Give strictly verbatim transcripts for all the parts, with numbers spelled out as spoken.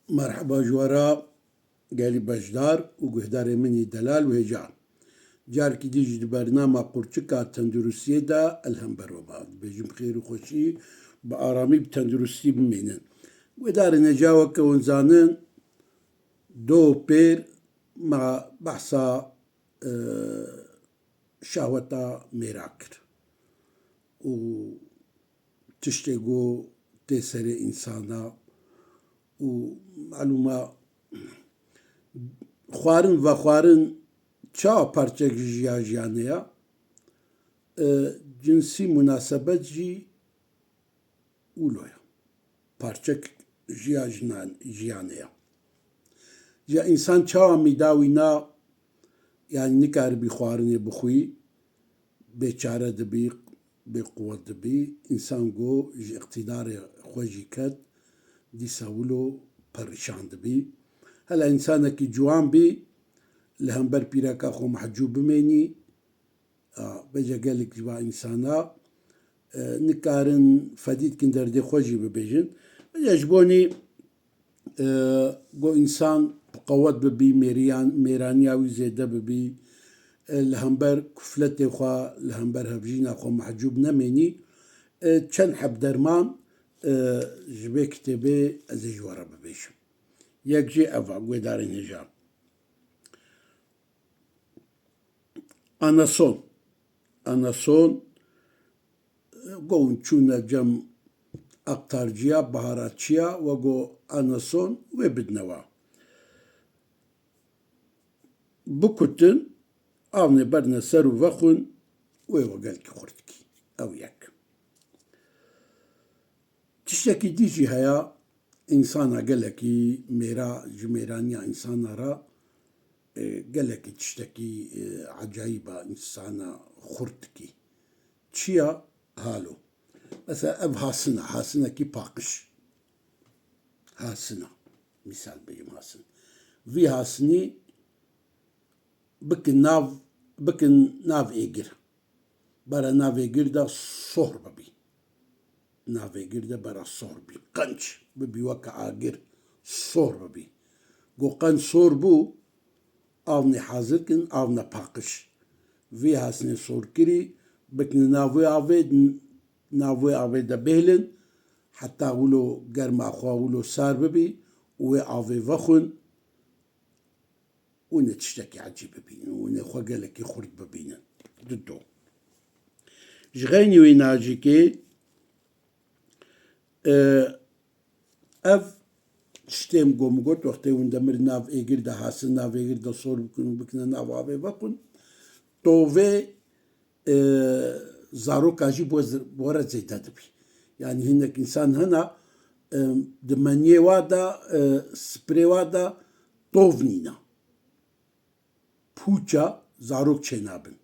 Merheba ji we re gelî beşdar û guhdarê min î delal û hêja. Carekî dî jî di bernama Qurçika Tenduristiyê de ez li hember we me. Dibêjim xêr û xweşî, bi aramî, bi tenduristî bimînin. Guhdarên hêja, weke hûn zanin, do pêr me behsa, e, şehweta mêra kir û tiştê ku tê serê însana û malûma xwarin vexwarin çawa parçek ji ya jiyanê ya, e, cinsî munasebet jî wilo ye. Parçek ji ya jinan-, jiyanê ye. Ya însan çawa mîda wî na, yanî nikaribî xwarinê bixwî, bêçare dibî, bêquwet dibî, însan ku ji îqtîdarê xwe jî ket, dîsa wilo perîşan dibî. Hela însanekî ciwan bî, li hember pîreka xwe mehcûb bimênî, a, vêca gelek ji va însana, e, nikarin fedî dikin derdê xwe jî bibêjin. Vêca ji bonî, e, ku însan bi qewet bibî, mêriyan-, mêraniya wî zêde bibî, e, li hember kufletê xwe, li hember hevjîna xwe mehcûb nemênî, e, çend heb derman, e, ji vê kitêbê ez ê ji we re bibêjim. Yek jî ev e, guhdarên hêja. Anason. Anason, go hûn çûne cem aktarciya, baharatçiya, we go anason, wê bidine wa. Bikutin, avnê berdine ser û vexwin, wê we gelkî xurt dikî. Ew yek. Tiştekî dî jî heye, însana gelekî mêra, ji mêraniya însana re, e, gelekî tiştekî, e, ecayîb e, însana xurt dikî. Çi ya? Halo. Mesela ev hasin e, hasinekî paqij. Hasin e. Mîsal bêjim hasin. Vî hasinî bikin nav, bikin nav êgir. Bera nav êgir de sohr bibî. Nav êgir de bera sohr bî. Qenc bibî weke agir, sohr bibî. Go qenc sohr bû, avnê hazir kin, avne paqij. Vî hasinê sorkirî, bikin nav wê avê, nav wê avê de bêhlin, heta wilo germa xwe wilo sar bibî û wê avê vexwin. Hûn ê tiştekî ecîb bibînin, hûn ê xwe gelekî xurt bibînin. Dido. Ji xeynî wê najikê, e, ev tiştê min got, wextê hûn demir nav êgir de hasin, nav êgir de sor bikin û bikine nav avê vexwin, tovê e, zaroka jî bo z-, bo re zêde dibî. Yanî hinek însan hene, e, di meniyê wa de, e, sprê wa de tov nîne. Pûça zarok çênabin.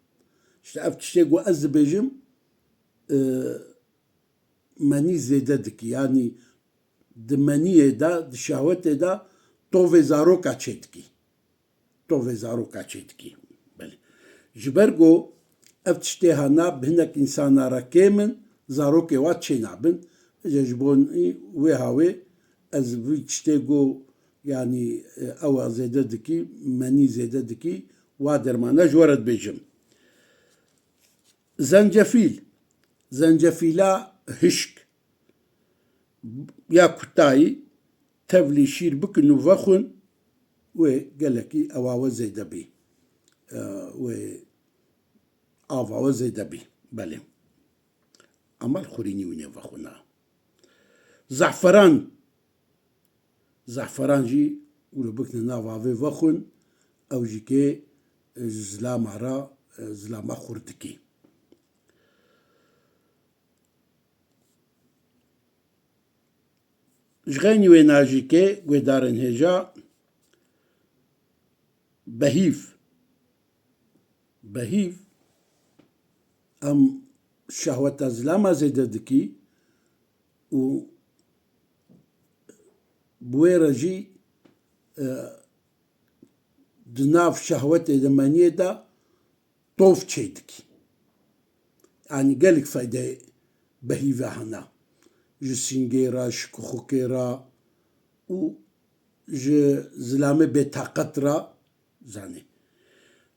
İşte ev tiştê ku ez dibêjim, e, menî zêde dikî. Yanî di meniyê de, di şehwetê de tovê zaroka çêdikî. Tovê zaroka çêdikî. Belê. Ji ber ku ev tiştê hana bi hinek însana re kêm in, zarokê wa çênabin. Vêca ji bo wê hawê ez vî tiştê ku, yanî, e, ew a zêde dikî, menî zêde dikî, wa dermana ji we re dibêjim. Zencefîl. Zencefîla hişk ya kutayî tevlî şîr bikin û vexwin, wê gelekî ewa we zêde bî. E, wê ava we zêde bî. Belê. Ama li xurînî wî nê vexwina. Zehferan. Zehferan jî wilo bikine nav avê vexwin, ew jî kê, e, ji zilama re, e, zilama xurt dikî. Ji xeynî wê najîkê guhdarên hêja behîv. Behîv em şehweta zilama zêde dikî û bi wê re jî, e, di nav şehwetê de, meniyê de tov çêdikî. Yanî gelek feydê behîve hene. Ji sîngê re, ji kixukê re û ji zilamê bêtaqet re zanê.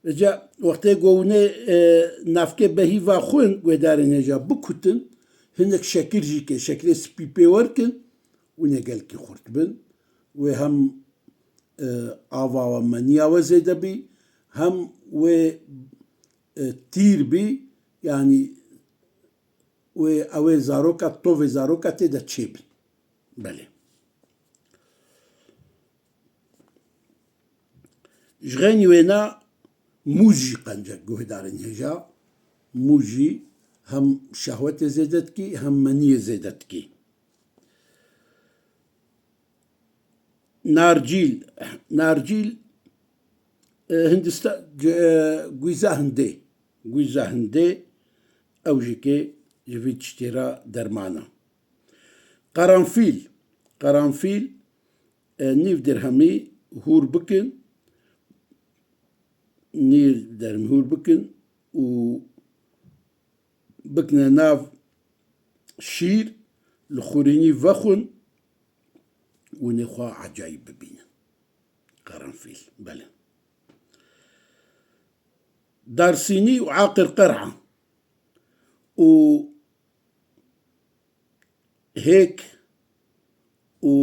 Vêca wextê ku hûn ê, e, navkê behîva xwin guhdarên hêja bikutin, hinek şekir jî ke şekirê spî pê werkin, hûn ê gelkî xurt bin. Wê hem, e, ava we, meniya we zêde bî, hem wê, e, tîr bî, yanî wê ew ê zaroka, tovê zaroka tê de çêbin. Belê. Ji xeynî wêna mûz jî qenc e guhdarên hêja. Mûz jî hem şehwetê zêde dikî, hem meniyê zêde dikî. Narcîl, narcîl, e, Hindistan, e, gwîza Hindê, gwîza Hindê, ew jî kê ji vî tiştê re derman e. Qeranfîl, qeranfîl, e, nîv dirhemî hûr bikin, nîv dirhemî hûr bikin û bikine nav şîr, li xurînî vexwin, hûn ê xwe ecayîb bibînin. Qeranfîl, belê. Darsînî û aqir qer'a û hêk û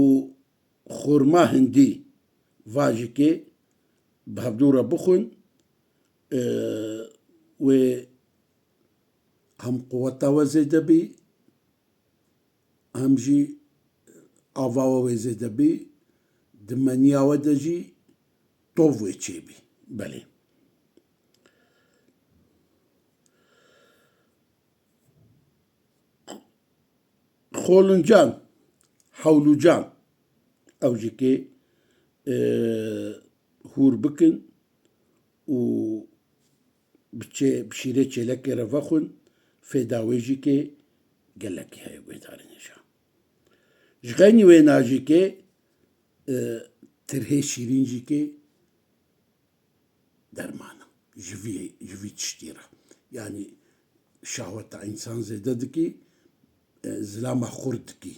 xurma hindî vajikê bi hevdû re bixwin, e, wê hem quweta we zêde bî, hem jî ava we wê zêde bî, di meniya we de jî tov wê çêbî. Belê. Xolincan, hewlûcan, ew jî kê, e, hûr bikin û bi çê-, bi şîrê çêlekê re vexwin, fêda wê jî kê gelekî heye guhdarên hêja. Ji xeynî wêna jî kê, e, tirhê şîrîn jî kê derman e. Ji vî, ji vî tiştî re. Yanî şahweta însan zêde dikî, e, zilama xurt dikî.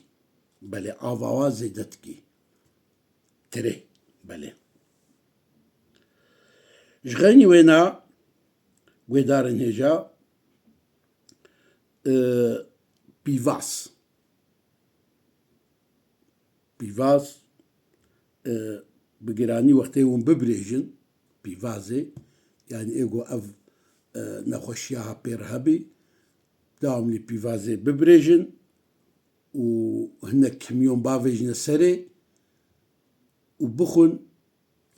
Belê ava wa zêde dikî. Tirê. Belê. Ji xeynî wêna guhdarên hêja, e, pîvaz. Pîvaz, e, bi giranî wextê hûn bibirêjin, pîvazê, yanî ê ku ev, e, nexweşiya ha pê re hebî, dewamlî pîvazê bibirêjin û hinek kimyon bavêjine serê û bixwin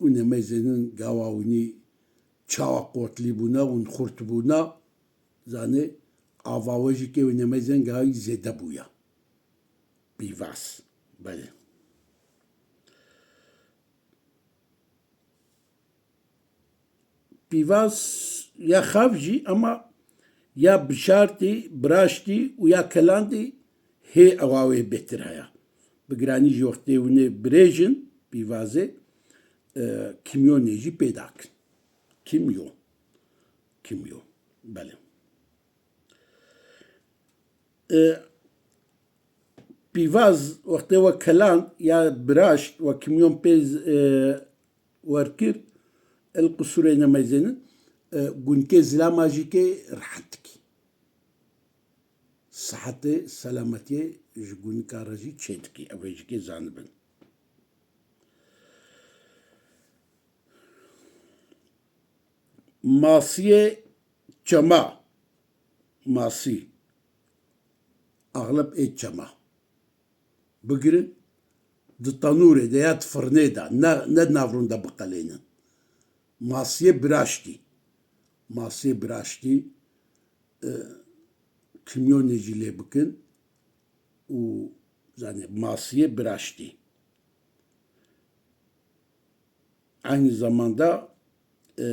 û nemeyzênin gawa winî çawa qotlî bûna û xurt bûna, zanê ava we jî kê wê nemeyzên gawî zêde bûya. Pîvaz. Belê. Pîvaz ya xav jî, ema ya bişartî, biraştî û ya kelandî hê ewa wê bêtir heye. Bi giranî jî wextê hûn ê birêjin pîvazê, e, kimyonê jî pê dakin. Kimyon. Kimyon. Belê. E, pîvaz wextê we kelan ya biraşt we kimyon pê, e, werkir, el qusûrê nemeyzênin, e, gunkê zilama jî kê rehet dikî. Sihetê, selametiyê ji gunika re jî çê dikî. Ev ê jî kê zanibin. Masiyê çema, masî, axleb ê çema bigirin, di tenûrê de ya di firnê de, ne, ne di nav rûn de biqelênin. Masiyê biraştî, masiyê biraştî, e, kimyonê jî lê bikin û, zanî, masiyê biraştî. Eynî zamanda, e,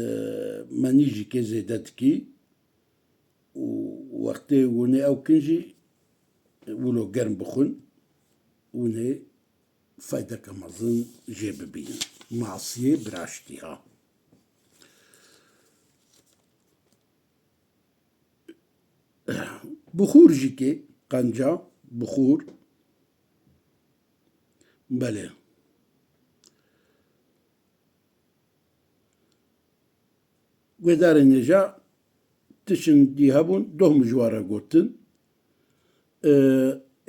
menî jî kê zêde dikî û wextê hûn ê ew kin jî wilo germ bixwin, hûn ê feydeke mezin jê bibînin. Masiyê biraştî ha. Bixûr jî kê qenca, bixûr. Belê. Guhdarên hêja tiştên dî hebûn, doh min ji we re gotin. Ê,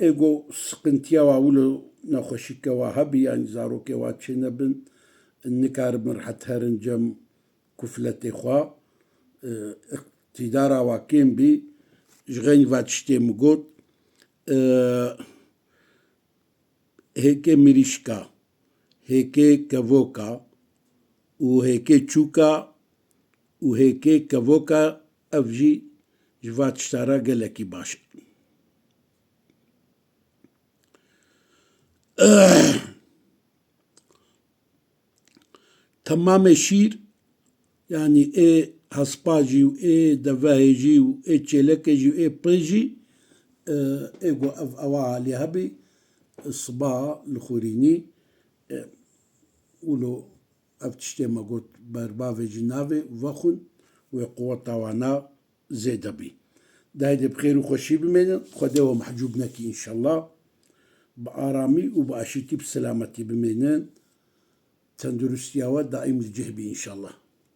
ê go siqintiya wa wilo nexweşîke wa hebî, yanî zarokê wa çênebin, nikaribin rehet herin cem kufletê xwe. Ê, îqtîdara wa kêm bî, ji xeynî va tiştê min got. Ê, hêkê mirîşka, hêkê kevoka û hêkê çûka û hêkê kevoka, ev jî ji va tişta re gelekî baş e. Temamê şîr, yanî ê hespa jî û ê devehê jî û ê çêlekê jî û ê pê jî, e, ê ku ev ewa alî hebî, siba li xurînî, e, wilo ev tiştê me got ber bavê jî navê vexwin wê quweta wana zêde bî. Dayê dê bi xêr û xweşî bimênin, Xwedê we mehcûb nekî înşellah. Bi aramî û bi aşîtî, bi selametî bimênin. Tenduristiya we daîm li cih bî înşellah.